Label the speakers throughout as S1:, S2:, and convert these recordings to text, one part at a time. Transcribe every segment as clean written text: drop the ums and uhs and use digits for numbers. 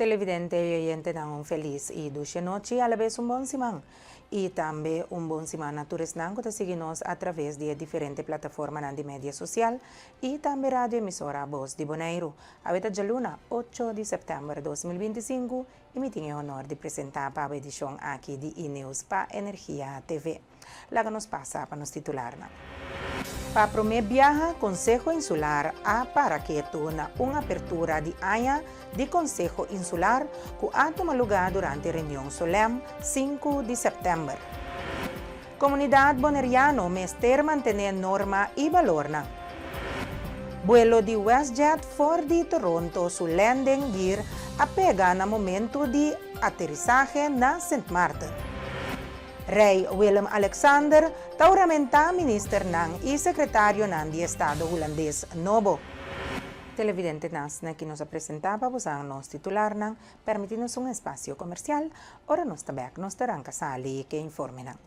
S1: Televidente y oyentenan un feliz y dushi nochi y alabes un bon siman. Y tambe un bon siman na tur esnan cu ta sigui nos a traves di e diferente plataformanan di media social y tambe radio emisora Bos di Boneiru. Awe ta djaluna, ocho di september 2025 y mi tin e honor di presenta pa bo edicion aki di E-News pa Energia TV. Laga nos pasa pa nos titularnan. Pa promé biaha Konseho Insular a para ketu na un apertura di aña di Konseho Insular ku a tuma lugá durante reunion solèm sinku di sèptèmber. Komunidat boneriano mester mantené norma i balornan. Buelo di WestJet for di Toronto su landing gear a pega na momentu di aterisahe na Sint Maarten. Rei Willem Alexander ta huramentá ministernan i sekretarionan di Estado Hulandes nobo. Televidentenan sna ki nos a presentá pa bosan nos titularnan, permití nos un espasio komersial, ora nos ta bèk nos ta ranka sali ke informenan.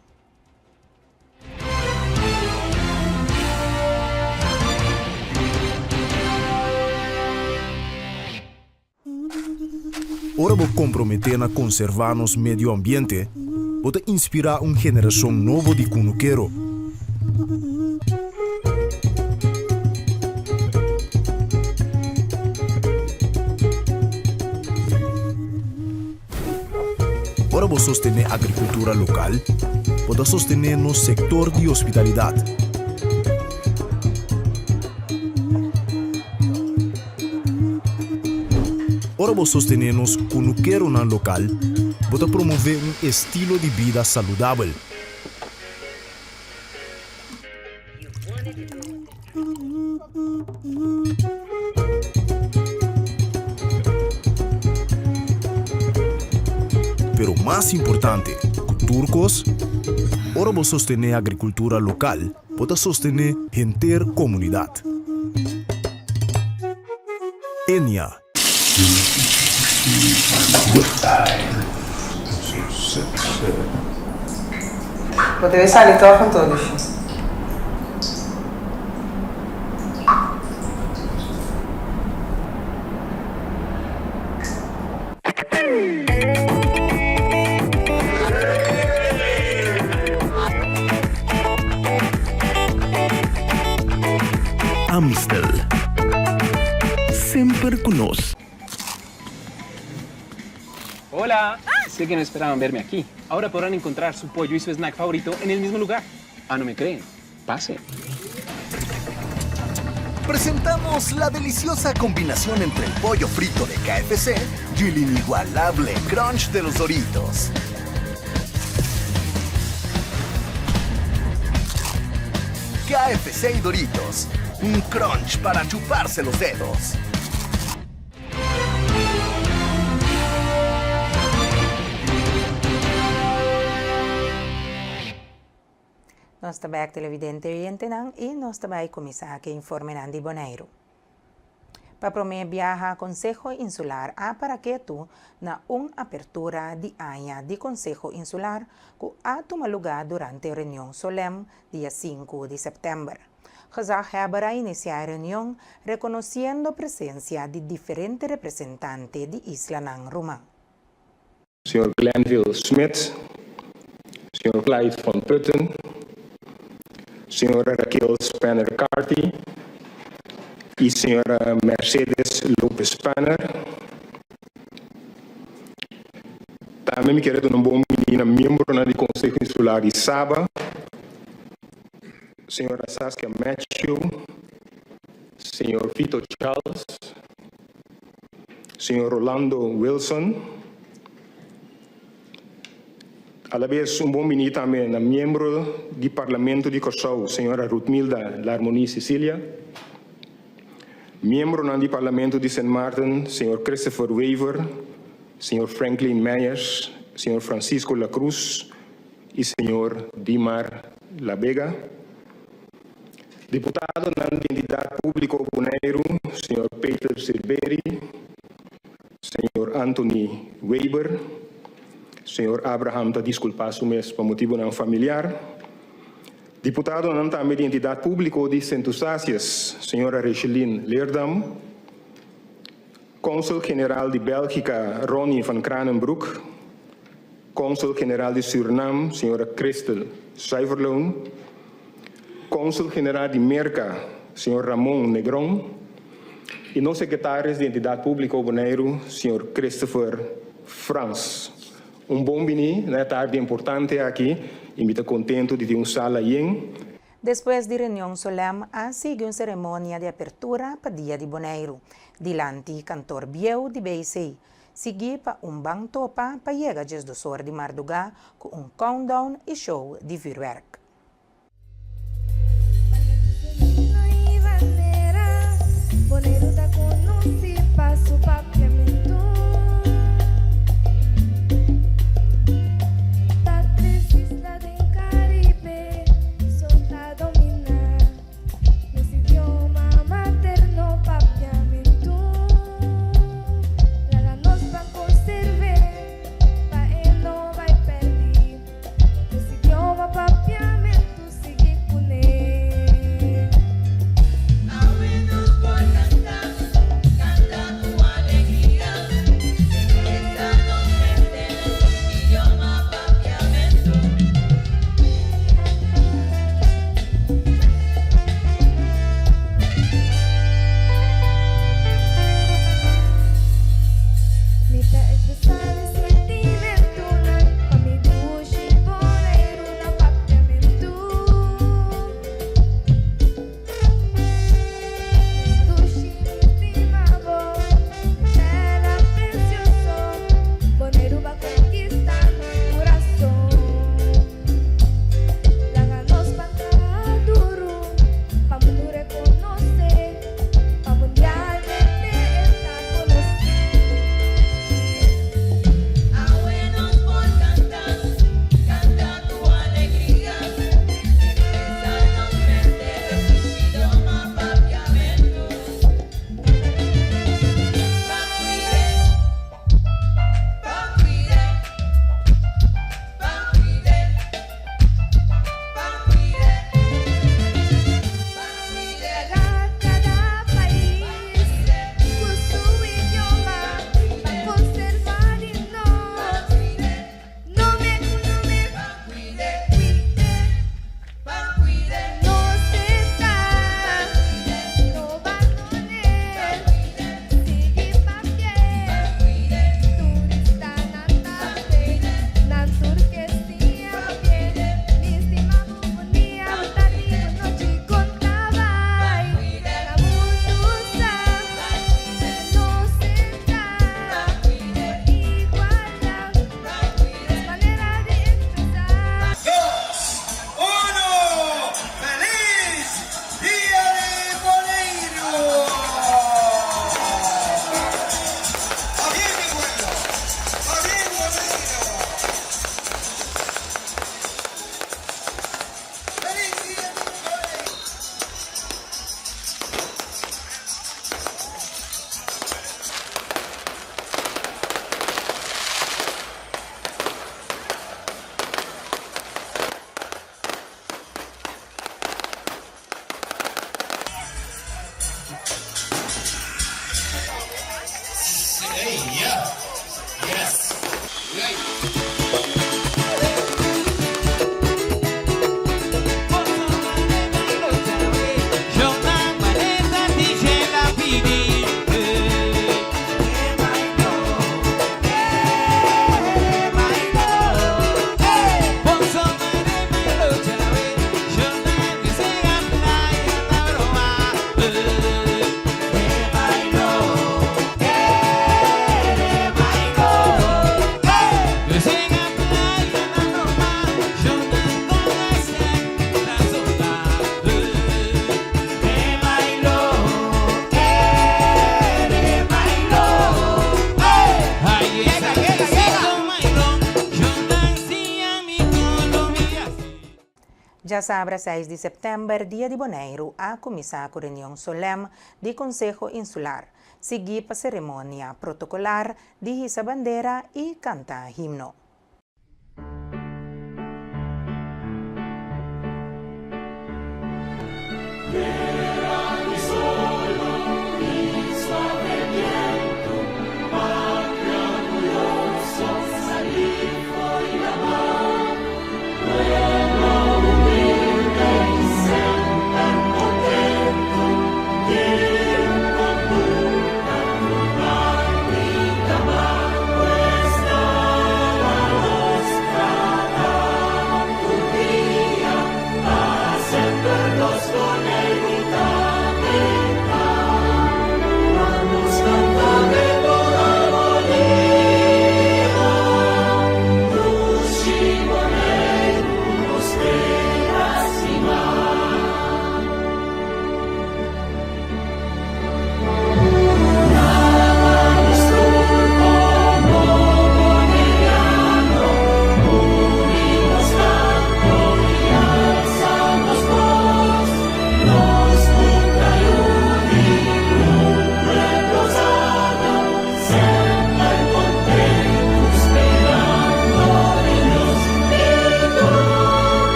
S2: Ora bo komprometé na konservá nos medio ambiente, bo ta inspirá un generashon nobo di kunukero. Ora bo sostené agrikultura lokal, bo ta sostené nos sektor di hospitalidat. Ora bo sostené nos kunukeronan lokal, bo ta promové un estilo di bida saludabel. Pero mas importante ku tur kos, ora bo sostené agrikultura lokal, Bo ta sostené henter komunidat. Enia.
S3: Bo debe sali tòg anto, Lushi.
S4: Amstel. Semper cu nos.
S5: Hola! Sé que no esperaban verme aquí. Ahora podrán encontrar su pollo y su snack favorito en el mismo lugar. Ah, no me creen? Pase.
S6: Presentamos la deliciosa combinación entre el pollo frito de KFC y el inigualable crunch de los Doritos. KFC y Doritos, un crunch para chuparse los dedos.
S1: Nos ta bek televidente oyentenan i nos ta bai kuminsá ku e informenan di Boneiru. Pa promé biaha Konseho Insular a para ketu na un apertura di aña di Konseho Insular ku a tuma lugá durante reunion solèm dia sinku di sèptèmber. Gezaghèber a inisiá e reunion rekonosiendo presensia di diferente representante di islanan ruman.
S7: Señor Glenville Smit, Señor Clyde van Putten, Señora Raquel Spanner Carty y Señora Mercedes Lopez Spanner. Tambe mi kier a duna un bon bini na miembronan di Conseho Insular di Saba, Señora Saskia Matthew, Señor Vito Charles, Señor Rolando Wilson. Alabes un bon bini tambe na miembro di Parlamento di Kòrsou, señora Ruthmilda Larmonie-Cecilia, miembronan di Parlamento di Sint Maarten, señor Christopher Wever, señor Franklin Meyers, señor Francisco La Cruz y señor Dimar La Vega. Diputadonan di Entidat Públiko Boneiru, señor Peter Silveri, señor Anthony Weber. Señor Abraham ta diskulpá su mes pa motibunan familiar. Diputadonan tambe di Entidat Públiko di Sint Eustatius, señora Recheline Leerdam. Kònsùl General di Bèlgika Ronny van Kranenbroek, Kònsùl General di Sürnam señora Christel Zuiverloon, Kònsùl General di Merka señor Ramon Negron i nos Sekretaris di Entidat Públiko Boneiru señor Christopher Frans. Un bon biní na e tardi importante aki i mi ta kontentu di tin un sala yen.
S1: Despues di reunion solèm a sigui un seremonia di apertura pa Dia di Boneiru, dilanti kantor bieu di BC, sigui pa un ban topa pa yega 12 or di mardugá ku un countdown i show di vürwèrk. Djasabra seis di sèptèmber, Dia di Boneiru a kuminsá ku reunion solèm di Konseho Insular, siguí pa seremonia protokolar di hisa bandera i kanta himno.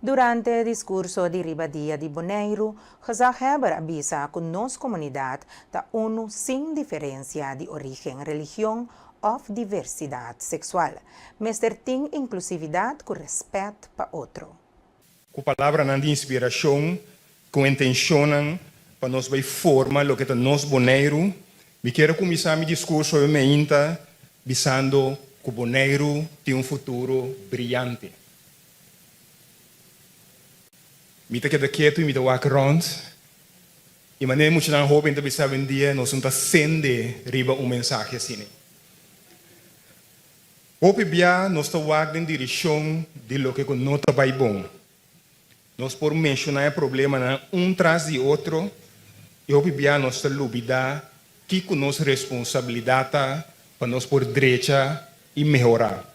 S1: Durante diskurso di riba Dia di Boneiru, Gezaghebber a bisa ku nos komunidat ta unu sin diferensia di orígen, religion òf diversidat seksual. Mester tin inklusividat ku rèspèt pa otro.
S7: Ku palabranan di inspirashon, ku intenshonnan pa nos bai forma loke ta nos Boneiru, mi kier a kuminsá mi diskurso awe meinta bisando ku Boneiru tin un futuro briante. Mi ta keda ketu i mi ta wak rònt i manera e muchanan hóben ta bisa awendia nos no ta sende riba un mensahe asina. Hopi bia nos ta wak den dirishon di loke ku no ta bai bon. Nos por menshoná e problemanan un tras di otro i hopi bia nos ta lubidá kiko nos responsabilidat ta pa nos por drecha i mehorá.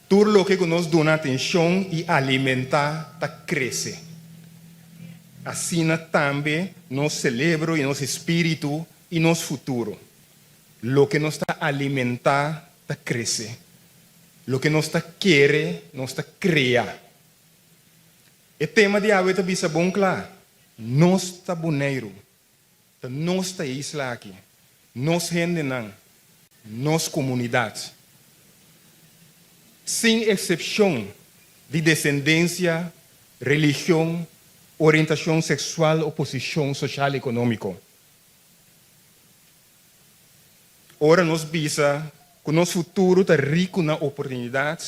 S7: Tur loke ku nos duna atenshon i alimentá ta krese. Asina tambe nos selebro i nos espíritu i nos futuro. Loke nos ta alimentá ta krese. Loke nos ta kere, nos ta krea. E tema di awe ta bisa bon kla, Nos ta Boneiru. Ta nos ta e isla aki, nos hendenan, nos komunidat. Sin eksepshon di desendensia, religion, orientashon seksual o posishon soshal ekonómiko. Ora nos bisa ku nos futuro ta riku na oportunidat,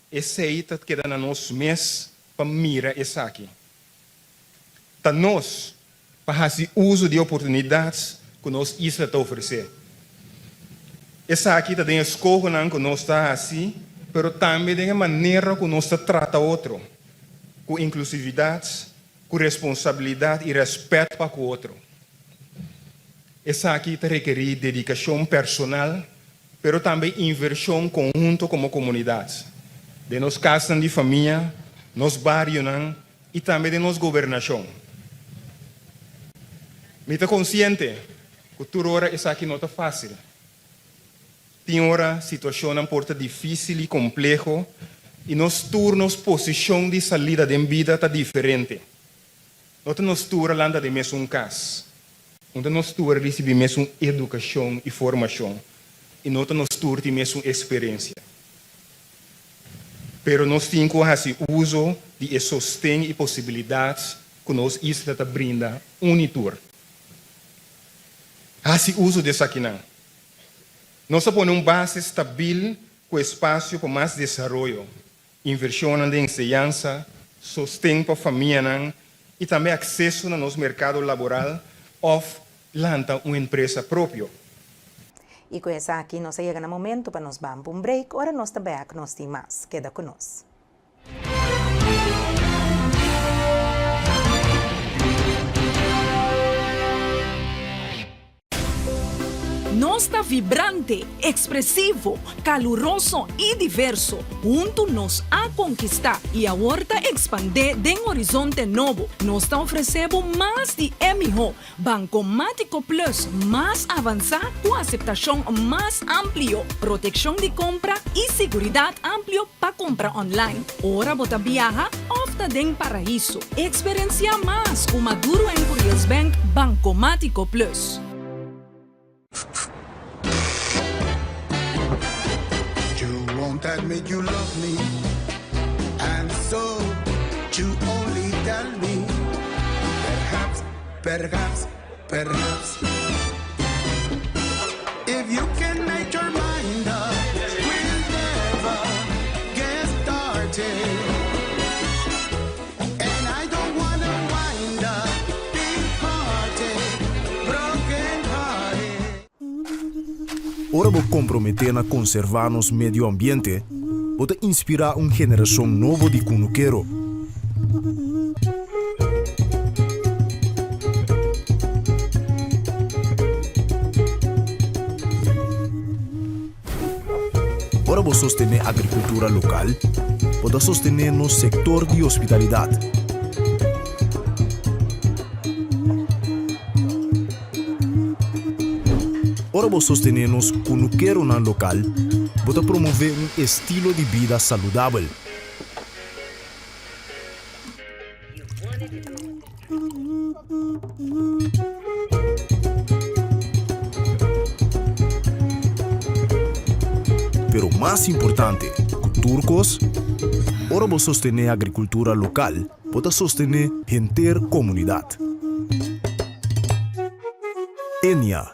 S7: esei ta keda na nos mes pa mira esaki. Ta nos pa hasi uso di e oportunidat ku nos isla ta ofresé. Esaki ta den e skohonan ku nos ta hasi, pero tambe den e manera ku nos ta trata otro, ku inklusividat, ku responsabilidat i rèspèt pa ku otro. Esaki ta rekerí dedikashon personal, pero tambe invershon konhunto komo komunidat, den nos kasnan di famia, nos barionan i tambe den nos gobernashon. Mi ta konsiente ku tur ora esaki no ta fásil. Tin ora situashonnan por ta difísil i kompleho i nos tur nos posishon di salida den bida ta diferente. No ta nos tur a lanta den mesun kas, no ta nos tur a risibí mesun edukashon i formashon i no ta nos tur tin mesun eksperensia. Pero nos tin ku hasi uso di e sosten i posibilidat ku nos isla ta brinda un i tur. Hasi uso di esakinan. Nos a pone un base stabil ku espasio pa mas desaroyo, invershonnan den enseñansa, sosten pa famianan i tambe akseso na nos merkado laboral òf lanta un empresa propio.
S1: I ku esaki nos a yega na momento pa nos ban pa un break, ora nos ta bek nos tin mas. Keda ku nos.
S4: Nos ta vibrante, ekspresivo, kaluroso i diverso. Huntu nos a konkistá i awor ta ekspandé den horizonte nobo. Nos ta ofresé bo mas di e mihó. Bankomátiko Plus mas avansá ku aseptashon mas amplio, protekshon di kompra i siguridat amplio pa kompra online ora bo ta biaha òf ta den paraiso. Eksperensiá mas ku Maduro en Curiels Bank Bankomátiko Plus.
S8: You won't admit you love me And so you only tell me Perhaps, perhaps, perhaps If you can make your mind up We'll never get started And I don't wanna wind up big hearted Broken hearted
S2: Ora bo komprometé na konservá nos medio ambiente, bo ta inspirá un generashon nobo di kunukero. Ora bo sostené agrikultura lokal, bo ta sostené nos sektor di hospitalidat. Ora bo sostené nos kunukeronan lokal, bo ta promové un estilo di bida saludabel. Mas importante ku tur kos, ora bo sostené agrikultura lokal, bo ta sostené henter komunidat. Enia.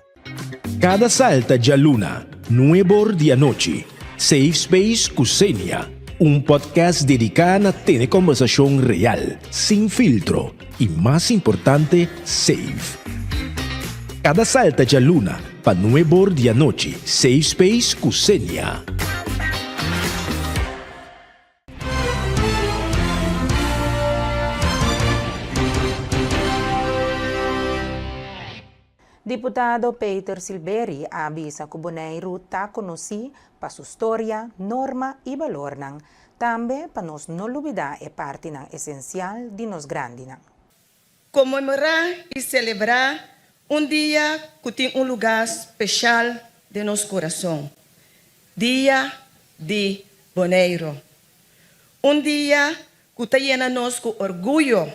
S9: Kada salta djaluna, nuebor di anochi, Safe Space ku Xenia, un podcast dediká na tene kòmbersashon real, sin filtro i mas importante, safe. Kada salta djaluna pa nuebor di anochi, Safe Space ku Xenia.
S1: Diputado Peter Silberie a bisa ku Boneiru ta konosí pa su storia, norma i balornan, tambe pa nos no lubidá e partinan esensial di nos grandinan.
S10: Konmemorá i selebrá un dia ku tin un lugá speshal den nos kurason, Dia di Boneiru. Un dia ku ta yena nos ku orguyo,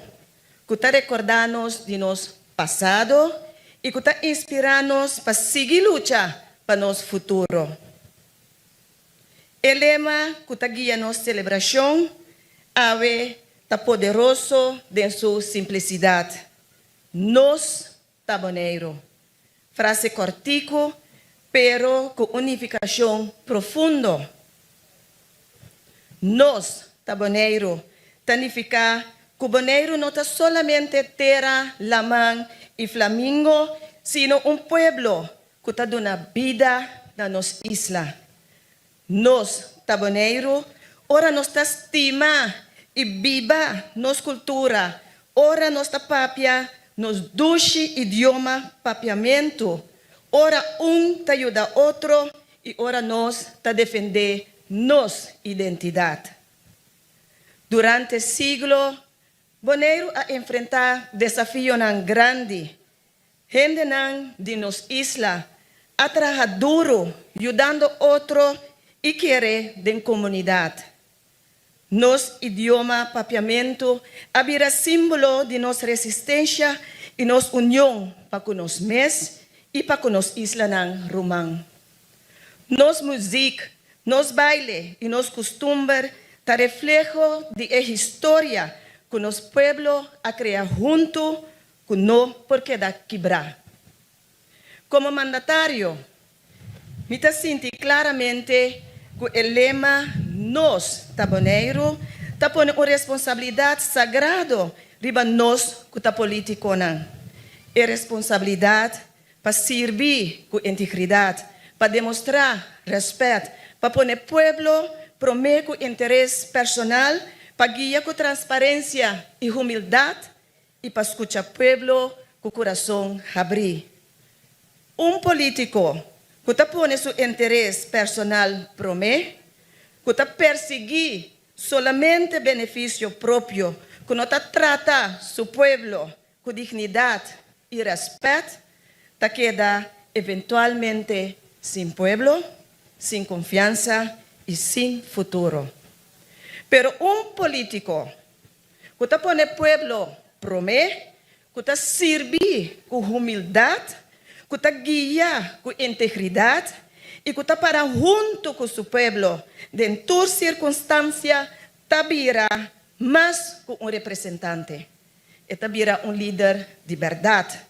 S10: ku ta rekordá nos di nos pasado i ku ta inspirá nos pa sigui lucha pa nos futuro. E lema ku ta guia nos selebrashon awe ta poderoso den su simplisidat, Nos ta Boneiru. Frase kòrtiku pero ku un nifikashon profundo. Nos ta Boneiru ta nifiká ku Boneiru no ta solamente tera, laman i flamingo, sino un pueblo ku ta duna bida na nos isla. Nos ta Boneiru ora nos ta stima i biba nos kultura, ora nos ta papia nos dushi idioma papiamentu, ora un ta yuda otro i ora nos ta defendé nos identidat. Durante siglo, Boneiru a enfrentá desafionan grandi. Hendenan di nos isla a traha duru yudando otro i kere den komunidat. Nos idioma papiamentu a bira símbolo di nos resistensha i nos union pa ku nos mes i pa ku nos islanan ruman. Nos muzik, nos baile i nos kustumber ta refleho di e historia ku nos pueblo a krea huntu ku no por keda kibrá. Komo mandatario, mi ta sinti klaramente ku e lema Nos ta Boneiru ta pone un responsabilidat sagrado riba nos ku ta polítikonan. E responsabilidat pa sirbi ku integridat, pa demostrá rèspèt, pa pone pueblo promé ku interes personal, pa guia ku transparensia i humildat i pa skucha pueblo ku kurason habrí. Un polítiko ku ta pone su interes personal promé, ku ta persiguí solamente benefisio propio, ku no ta trata su pueblo ku dignidat i rèspèt, ta keda eventualmente sin pueblo, sin konfiansa i sin futuro. Pero un polítiko ku ta pone pueblo promé, ku ta sirbi ku humildat, ku ta guia ku integridat i ku ta para huntu ku su pueblo den tur sirkunstansia ta bira mas ku un representante. E ta bira un lider di bèrdat.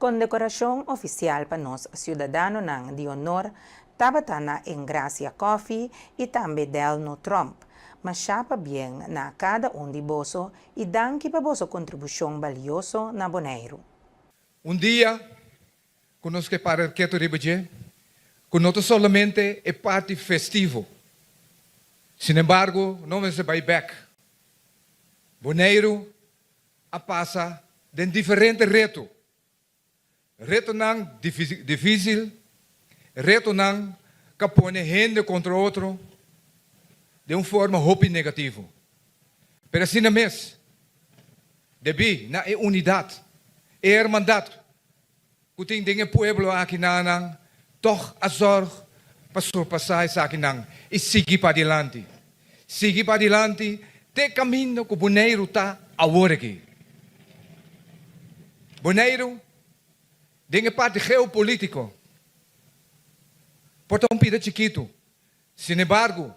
S1: Kondekorashon ofisial pa nos siudadanonan di honor tabata na Engracia Coffee i tambe Delno Tromp. Masha pabien na kada un di boso i danki pa boso kontribushon balioso na Boneiru.
S11: Un dia ku nos ke para ketu riba dje, ku no ta solamente e parti festivo. Sinembargo, no mester bai bèk. Boneiru a pasa den diferente reto. Retonan difísil, retonan ka pone hende kontra otro den un forma hopi negativo. Pero asina mes, debí na e unidat, e hermandat ku tin den e pueblo aki nan tòg a zòrg pa surpasá esakinan i sigui padilanti. Sigui padilanti te kaminda ku Boneiru ta awor aki. Boneiru den e parti geopolítiko por ta un pida chikitu. Sinembargo,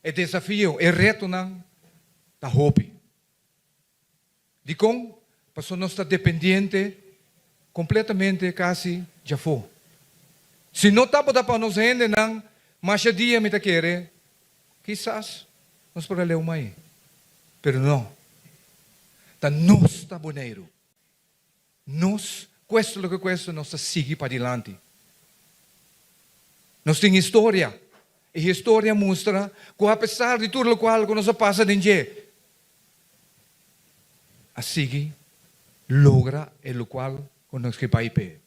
S11: e desafio, e retonan ta hopi. Dikon? Pasobra nos ta dependiente kompletamente kasi djafó. Si no tabata pa nos hendenan, masha dia mi ta kere, kisas nos por a leu mai. Pero no. Ta nos ta Boneiru. Nos, kuesta loke kuesta, nos ta sigui padilanti. Nos tin historia, i historia mustra ku apesar di tur lokual ku nos a pasa den dje, a sigui logra e lokual ku nos ke bai p'e.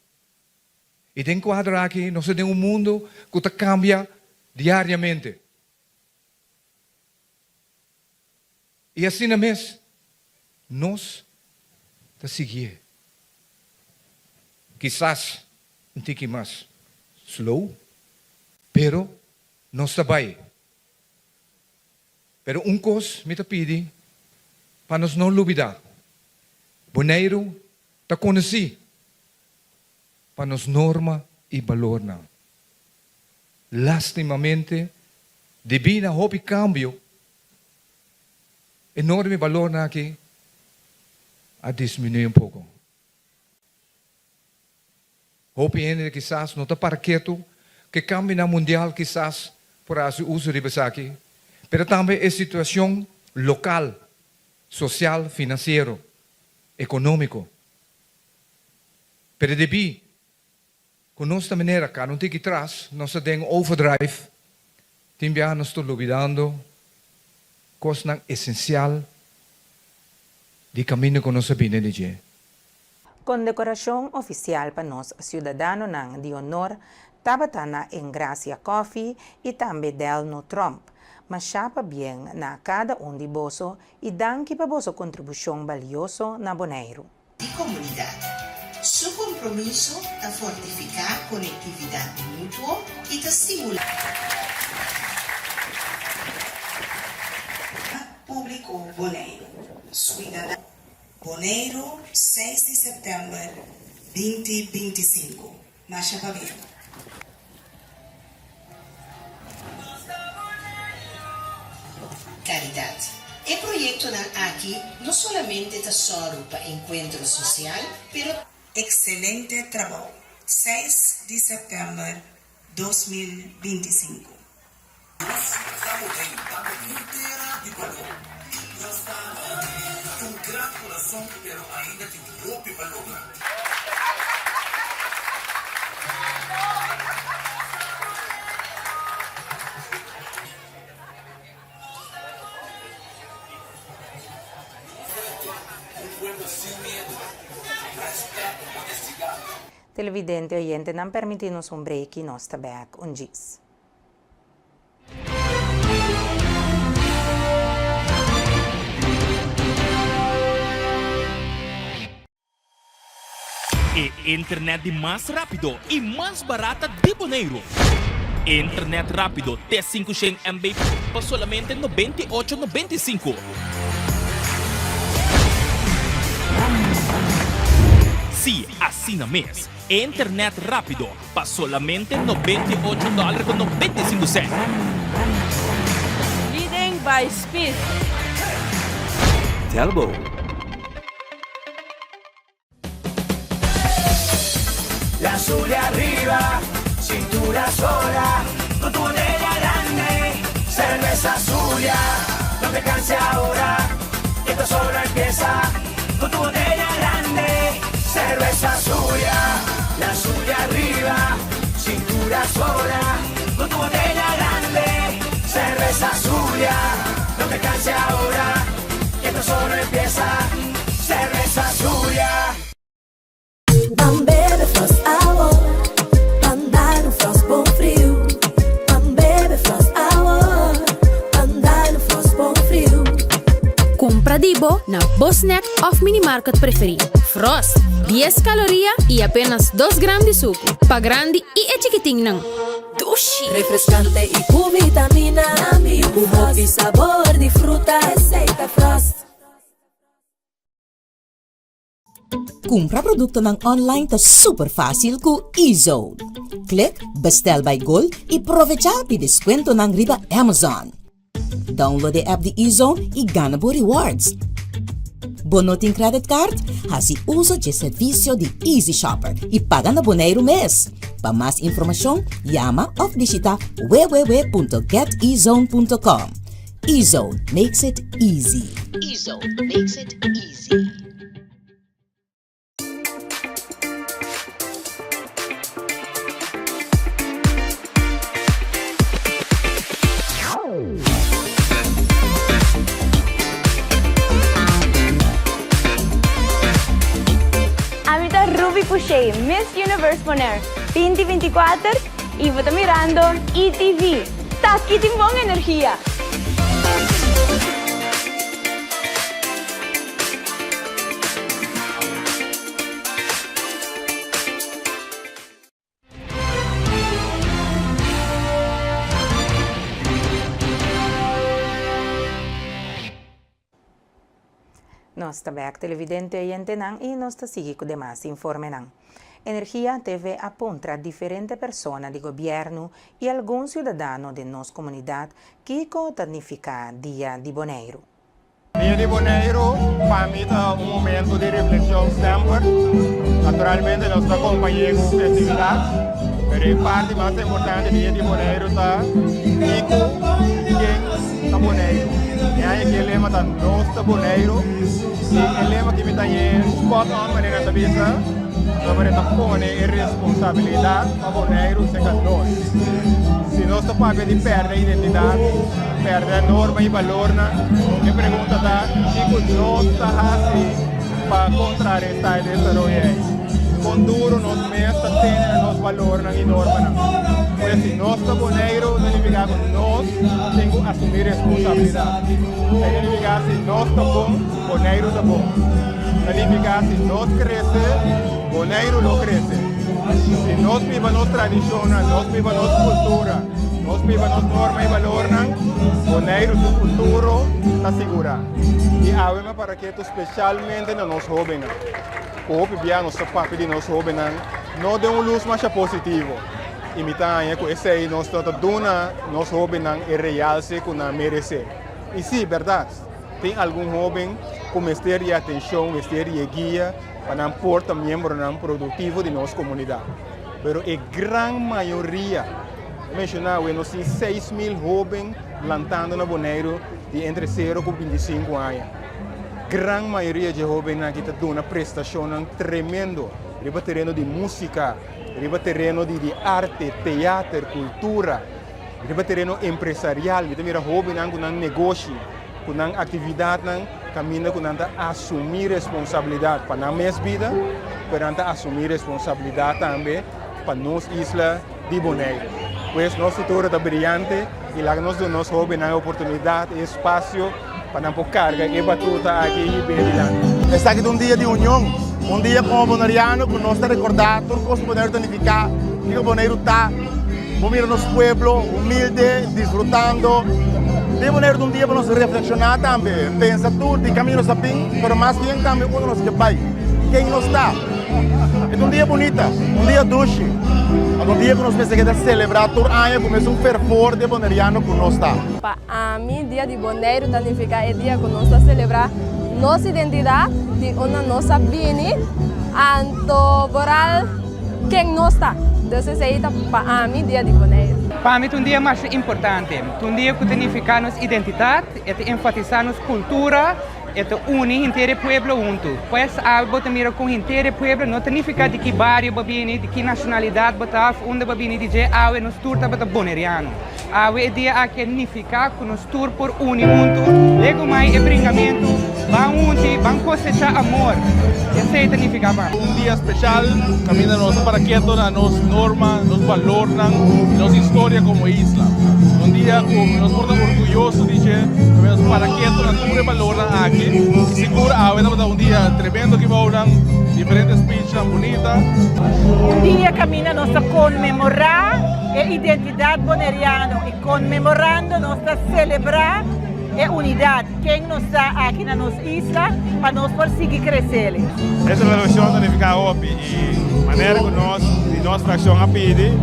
S11: I den kuadro aki nos ta den un mundu ku ta kambia diariamente. I asina mes nos ta siguié. Kisas un tiki mas slow, pero nos ta bai. Pero un kos mi ta pidi pa nos no lubidá, Boneiru ta konosí pa nos norma i balornan. Lastimamente, debí na hopi kambio, e norma i balornan aki a disminuí un poko. Hopi hende kisas no ta para ketu ku e kambionan mundial kisas por hasi uso riba esaki, pero tambe e situashon lokal, sosial, finansiero, ekonómiko. Pero debí ku nos ta manera kara un tiki tras, nos ta den overdrive, tin biaha nos ta lubidando kosnan esensial di kaminda ku nos a bini di dje.
S1: Kondekorashon ofisial pa nos siudadanonan di honor tabata na Engracia Coffee i tambe Delno Tromp. Masha pabien na kada un di boso i danki pa boso kontribushon balioso na Boneiru.
S12: Di komunidat. Su kompromiso ta fortifiká konektividat mutuo i ta stimulá Públiko Boneiru. Suidadano Boneiru, seis di sèptèmber 20 25. Masha pabia. Karidat. E proyektonan aki no solamente ta sòru pa enkuentro sosial, pero. Ekselente trabou. Seis di sèptèmber 2025. Nos ta Boneiru, un tera di balor. Nos ta Boneiru, un gran kurason, pero ainda tin hopi pa logra. Un pueblo sin miedo, respet, honestidad.
S1: Televidente oyentenan permiti nos un break y nos ta bek un djis.
S13: E internet di mas rápido i mas barata di Boneiru. Internet rápido te 500 MB pa solamente 98,95. Sí, asina mes. Internet rápido pa solamente 98 dòler ku 95 sènt.
S14: Leading by speed.
S15: Telbo.
S8: La Zulia arriba, cintura sola, con tu botella grande, cerveza Zulia, no te canses ahora, que esto solo empieza, con tu botella grande, cerveza Zulia, la Zulia arriba, cintura sola, con tu botella grande, cerveza Zulia, no te canses ahora, que esto solo empieza, cerveza Zulia.
S16: Ban bebe Frost awo, ban dal un Frost bon friu. Ban bebe Frost awo, ban dal un Frost bon friu.
S17: Kumpra di bo na bo snack òf minimarket preferí. Frost, dies kaloria i apenas dos gram di suku. Pa grandi i e chikitinnan.
S16: Dushi! Refreskante i ku vitamina. Ku hopi sabor di fruta. Esei ta Frost.
S12: Kumpra produktonan online ta super fásil ku eZone. Klik Bestel by Gold i provechá di deskuentonan riba Amazon. Download e app di eZone i gana bo rewards. Bo no tin credit card? Hasi uso dje servisio di Easy Shopper i paga na Boneiru mes. Pa mas informashon, yama òf bishita www.getezone.com. eZone makes it easy. eZone makes it easy.
S14: Ami ta Ruby Pouchet, Miss Universe Bonaire 2024 y bo ta mirando ETV. Taki tin bon energia!
S1: Nos ta bek televidente oyentenan y nos ta sigui cu demas informenan. Energia TV a puntra diferente persona di gobierno y algun ciudadano den nos comunidad kico ta nifica Dia di Boneiru.
S15: Dia di Boneiru pa mi ta un momento di reflexion semper. Naturalmente nos ta acompañ'é cu un festividad, pero e parti mas importante di Dia di Boneiru ta kico y ken ta Boneiru. E aña aki e lema ta Nos ta Boneiru y e lema aki mi ta hañ'é spot on manera nan ta bisa, pasobra e ta pone e responsabilidad pa Boneiru cerca nos. Si nos ta papia di perde identidad, Pèrdè norma i balornan. E pregunta ta, kiko nos ta hasi pa kontrarestá e desaroyo ei? Kon duru nos mes ta tene na nos balornan i normanan? Pues si nos ta Boneiru, ta nifiká ku nos tin ku asumí responsabilidat. E ta nifiká si nos ta bon, Boneiru ta bon. Ta nifiká si nos krese, Boneiru lo krese. Si nos biba nos tradishonnan, nos biba nos kultura. Nos biba nos norma i balornan, Boneiru su futuro ta sigurá. I awe mi a para ketu spesialmente na nos hóbennan. Ku hopi bia nos ta papia di nos hóbennan no den un lus masha positivo. I mi ta haña ku esei nos no ta duna nos hóbennan e realse ku nan meresé. I sí, bèrdat, tin algun hóben ku mester di atenshon, mester di e guia pa nan por ta miembronan produktivo di nos komunidat. Pero e gran mayoria, menshoná awe nos tin 6000 hóben lantando na Boneiru di entre sero ku 25 aña. Gran mayoria dje hóbennan aki ta duna prestashonnan tremendo riba tereno di músika, riba tereno di di arte, teater, kultura, riba tereno empresarial. Mi ta mira hóbennan ku nan negoshi, ku nan aktividatnan kaminda ku nan ta asumí responsabilidat pa nan mes bida, pero nan ta asumí responsabilidat tambe pa nos isla di Boneiru. Pues nos futuro ta briyante i laga nos duna nos hóbennan e oportunidat, e espasio pa nan por karga e batuta aki i bini dilanti.
S18: Esaki ta un dia di union, un dia komo boneriano ku nos ta rekordá tur kos ku Boneiru ta nifiká, kiko Boneiru ta. Bo mira nos pueblo humilde, disfrutando. Di Boneiru ta un dia pa nos reflekshoná tambe, pensa tur di kaminda nos a bin, pero mas bien tambe unda nos ke bai, ken nos ta. E ta un dia bunita, un dia dushi, anto un dia ku nos mester keda selebrá tur aña ku mesun fervor di e boneriano ku nos ta.
S19: Pa ami, Dia di Boneiru ta nifiká e dia ku nos ta selebrá nos identidat, di unda nos a bini, anto boral ken nos ta. Dus esei ta pa ami Dia di Boneiru.
S20: Pa mi ta un dia masha importante. Ta un dia ku ta nifiká nos identidat, e ta enfatisá nos kultura, e ta uni henter e pueblo huntu. Pues awe bo ta mira kon henter e pueblo no ta nifiká di ki bario bo bini, di ki nashonalidat bo ta òf unda bo bini di dje, awe nos tur tabata boneriano. Awe e dia aki a nifiká ku nos tur por uni huntu, legumai e bringamentu, ban hunti, ban kosechá amor. Esei ta nifiká pa.
S21: Un dia speshal kaminda nos ta para keto na nos norma, nos balornan i nos historia komo isla. Un dia ku nos por ta orguyoso di dje, kaminda nos para keto na tur e balornan aki. I sigur awe tabata un dia tremendo aki bounan, diferente speechnan bunita.
S22: Un dia kaminda nos ta konmemorá e identidat. Identidat Boneriano i konmemorando nos ta selebrá e unidat ken nos ta aki na nos isla pa nos por sigui kresele.
S15: E selebrashon ta nifiká hopi i manera ku nos di nos frakshon a pidi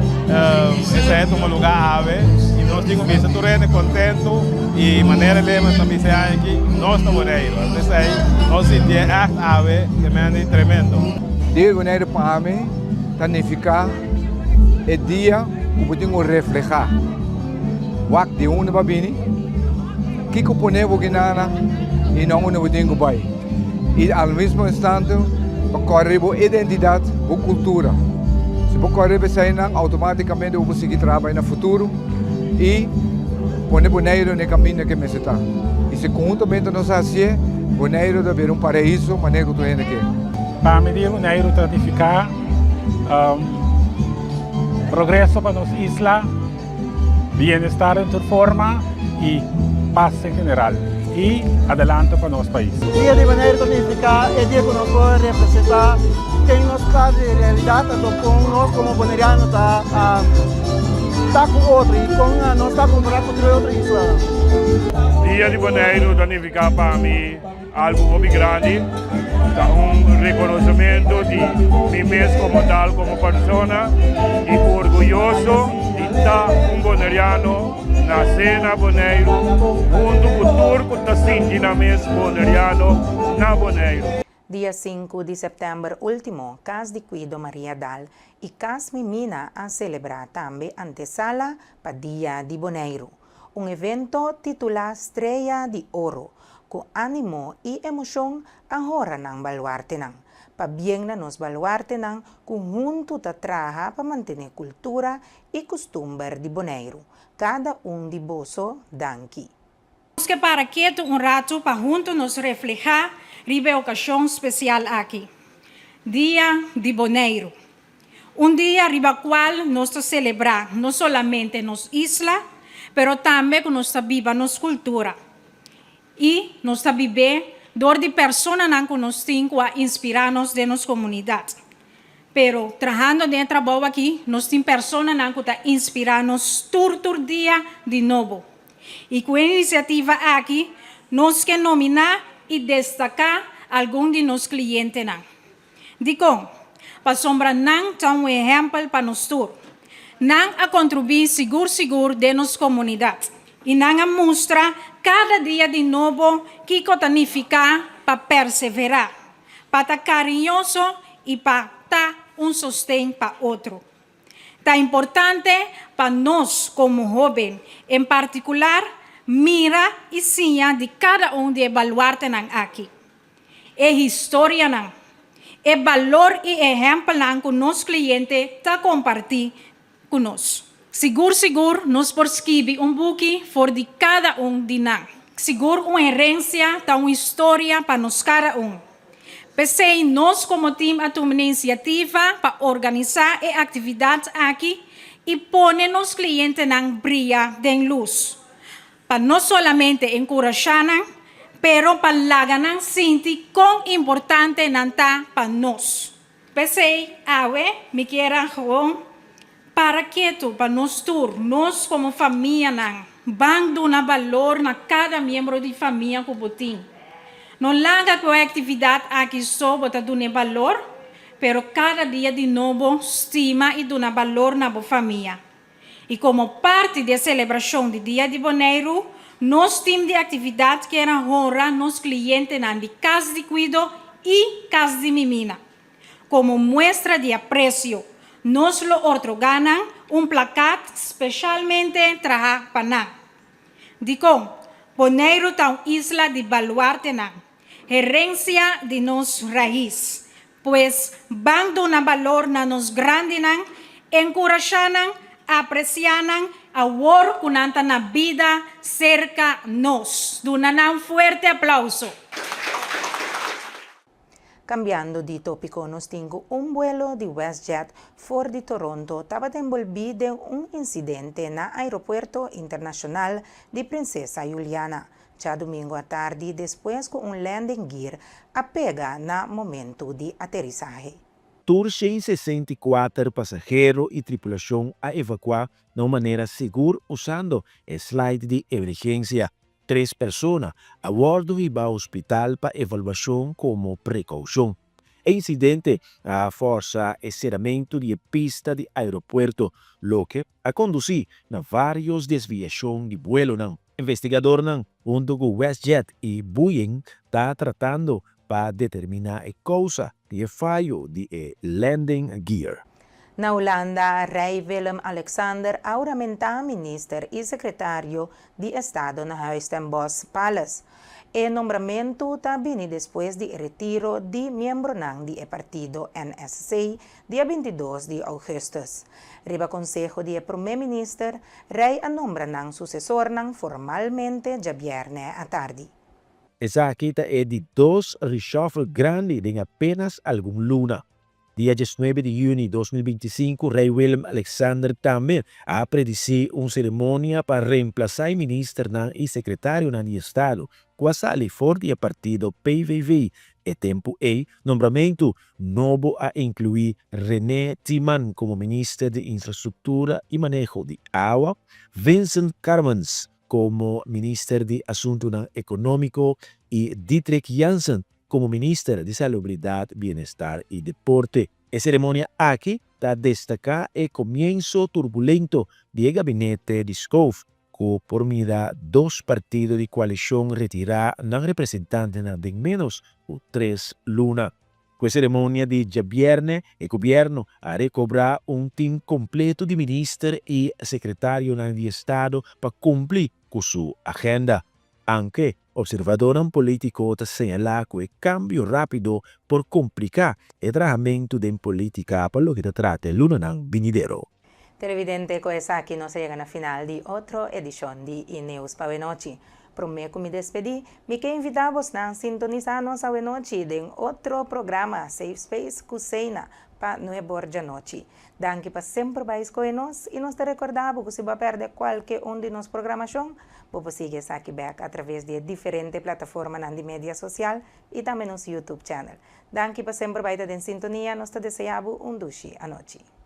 S15: esei a tuma lugá awe i nos tin ku bisa tur hende kontentu i manera e lema ta bisa e aña aki nos ta Boneiru. Anto esei nos sintié ègt awe tremendo i tremendo.
S11: Dia di Boneiru pa mi ta nifiká e dia ku bo tin ku reflehá. Wak di unda bo a bini, kiko pone bo ginana i na unda bo tin ku bai. I al mismo instante pa kòrda riba bo identidat, bo kultura. Si bo kòrda riba eseinan, outomátikamente bo por sigui traha bai na futuro i pone Boneiru na e kaminda ke mester ta. I si konhuntamente nos hasié, Boneiru ta bira un paraíso manera ku tur hende ke.
S3: Pa mi di Boneiru ta nifiká progreso pa nos isla. Bienestar den tur forma y paz en general y adelanto pa nos pais.
S5: Dia di Boneiru ta nifica e dia cu nos por representa ken nos ta di realidad anto con nos como Boneriano ta ta cu otro y con nos ta compara cu tur e otro islanan.
S23: Dia di Boneiru ta nifica pa mi Algu hopi grandi, ta un rekonosementu di mi mes komo tal, komo persona i orguyoso di ta un boneriano nasé na Boneiru huntu ku tur ku ta sinti nan mes boneriano na Boneiru.
S1: Dia sinku di sèptèmber último, Kas di Kuido Maria Dal i Kas Mimina a selebrá tambe antesala pa Dia di Boneiru. Un evento titulá Strea di Oro, ku ánimo i emoshon a hora nan baluartenan. Pabien na nos baluartenan ku huntu ta traha pa mantené kultura i kustumber di Boneiru. Kada un di boso danki.
S24: Nos ke para ketu un ratu pa huntu nos reflehá riba e okashon spesial aki, Dia di Boneiru. Un dia riba cual nos ta celebra no solamente nos isla, pero tambe cu nos ta biba nos cultura. Y nos ta bib'é door di personanan cu nos tin cu a inspira nos den nos comunidad. Pero trahando den e trabou aki, nos tin personanan cu ta inspira nos tur tur dia di nobo. Y cu e iniciativa aki, nos ke nomina y destaca algun di nos clientenan. Dikon? Pasobra nan ta un ehèmpel pa nos tur. Nan a kontribuí sigur sigur den nos komunidat i nan a mustra kada dia di nobo kiko ta nifiká pa perseverá, pa ta kariñoso i pa ta un sosten pa otro. Ta importante pa nos komo hóben en partikular mira i siña di kada un di e baluartenan aki. E historianan, e balor i ehèmpelnan ku nos kliente ta kompartí ku nos. Sigur sigur nos por skibi un buki for di kada un di nan. Sigur un herensia ta un historia pa nos kada un. P'esei nos komo tim a tuma inisiativa pa organisá e aktividat aki i pone nos klientenan bria den lus. Pa no solamente enkurashá nan, pero pa laga nan sinti kon importante nan ta pa nos. P'esei, awe mi kier a gewoon para ketu pa nos tur, nos komo famianan, ban duna balor na kada miembro di famia ku bo tin. No laga ku e aktividat aki so bo ta dun'é balor, pero kada dia di nobo stima i duna balor na bo famia. I komo parti di e selebrashon di Dia di Boneiru, nos tim di aktividat kier a honra nos klientenan di Kas di Kuido i Kas di Mimina. Komo muestra di apresio, nos lo otorgá nan un plakat speshalmente trahá pa nan. Dikon? Boneiru ta un isla di baluartenan, herensia di nos rais. Pues, ban duna balor na nos grandinan, enkurashá nan, apresiá nan awor ku nan ta na bida serka nos. Duna nan fuerte aplauso.
S1: Kambiando di tópiko nos tin ku un buelo di WestJet for di Toronto tabata enbolbí den un insidente na Aeropuerto Internashonal di Prinsesa Juliana. Djadumingu atardi despues ku un landing gear a pega na momentu di aterisahe.
S9: Tur 164 pasahero i tripulashon a evakuá na un manera sigur usando e slide di emergensia. Tres persona a wòrdu hibá hospital pa evaluashon komo prekoushon. E insidente a fòrsa e seramentu di e pista di aeropuerto, loke a kondusí na vários desviashon di buelonan. Investigadornan huntu ku WestJet i Boeing ta tratando pa determiná e kousa di e fayo di e landing gear.
S1: Na Hulanda, Rei Willem Alexander a huramentá minister i sekretario di Estado na Huis ten Bosch Palace. E nombramentu ta bini despues di e retiro di miembronan di e partido NSC dia 22 di ougùstùs. Riba konseho di e promé minister, Rei a nombra nan susesornan formalmente djabièrnè atardi.
S9: Esaki ta e di dos reshuffle grandi den apenas algun luna. Dia 19 di yüni 2025, Rei Willem Alexander tambe a predisí un seremonia pa reemplasá e ministernan i sekretarionan di Estado ku a sali for di e partido PVV. E tempu ei, nombramentu nobo a inkluí René Timan komo minister di Infrastruktura i Maneho di Awa, Vincent Karmans komo minister di Asuntunan Ekonómiko i Dietrich Jansen komo minister di Salubridat, Bienestar i Deporte. E seremonia aki ta destaká e komienso turbulento di e gabinete di Schoof, ku por mira dos partido di koalishon retirá nan representantenan den ménos ku tres luna. Ku e seremonia di djabièrnè e gobièrnu a rekobrá un tim kompleto di minister i sekretarionan di estado pa kumpli ku su agenda. Anke observadónan polítiko ta señalá ku e kambio rápido por kompliká e trahamentu den polítika pa loke ta trata e lunanan binidero.
S1: Televidente, ku esaki nos a yega na final di otro edishon di E-Nieuws pa awenochi. Promé ku mi despedí, mi ke invitá bosnan sintonisá nos awenochi den otro programa Safe Space ku Seina pa nuebor djanochi. Danki pa semper bai skohe nos i nos ta rekordá bo ku si bo a pèrdè kualke un di nos programashon, bo por sigui esaki bèk atraves di e diferente plataformanan di media sosial i tambe nos YouTube channel. Danki pa semper bai ta den sintonia, nos ta deseá bo un dushi anochi.